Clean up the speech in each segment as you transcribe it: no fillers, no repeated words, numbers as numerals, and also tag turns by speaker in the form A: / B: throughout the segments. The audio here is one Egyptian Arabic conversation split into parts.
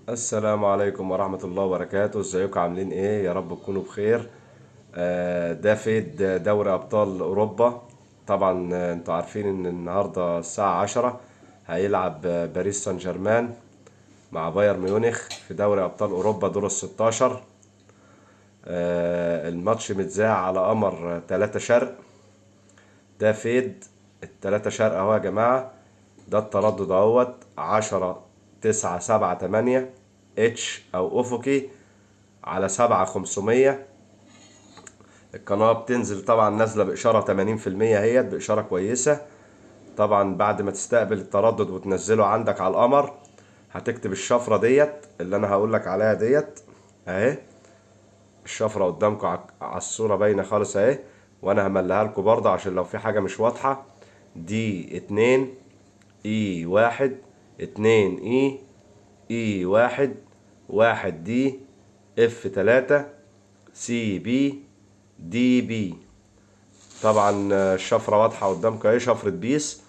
A: السلام عليكم ورحمة الله وبركاته. ازيكم عاملين ايه؟ يا رب تكونوا بخير. ده فيد دوري ابطال اوروبا. طبعا انتوا عارفين ان النهاردة الساعة 10 هيلعب باريس سان جيرمان مع بايرن ميونخ في دوري ابطال اوروبا دور ال16. الماتش متذاع على قمر 3 شرق. ده فيد التلاتة شرق اهو يا جماعة. ده التردد اهوت 10 9 7 8 H او افقي على 7 500. القناة بتنزل طبعا نازلة بإشارة تمانين في المية اهيت، بإشارة كويسة. طبعا بعد ما تستقبل التردد وتنزله عندك على القمر هتكتب الشفرة ديت اللي انا هقولك عليها ديت اهي. الشفرة قدامكم على الصورة باينة خالص اهي، وانا همليها لكم برضه عشان لو في حاجة مش واضحة. D 2 E 1 2 E E 1 1 D F 3 C B D B. طبعا الشفرة واضحة قدامكم اهي، شفرة بيس.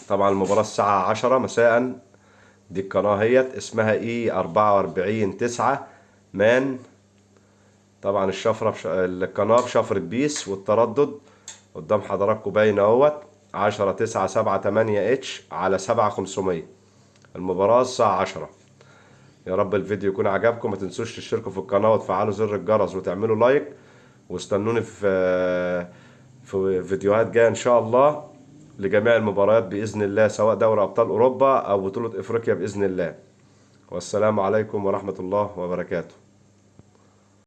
A: طبعا المباراة الساعة 10 مساء. دي القناة اهيت اسمها E 44 9 مان. طبعا الشفرة القناة بشفرة بيس، والتردد قدام حضراتكم باين اهوت 10 9 7 8 H على 7 500. المباراة الساعة 10. يا رب الفيديو يكون عجبكم. ما تنسوش تشتركوا في القناة وتفعلوا زر الجرس وتعملوا لايك، واستنوني في فيديوهات جاية إن شاء الله لجميع المباريات بإذن الله، سواء دوري أبطال أوروبا أو بطولة إفريقيا بإذن الله. والسلام عليكم ورحمة الله وبركاته.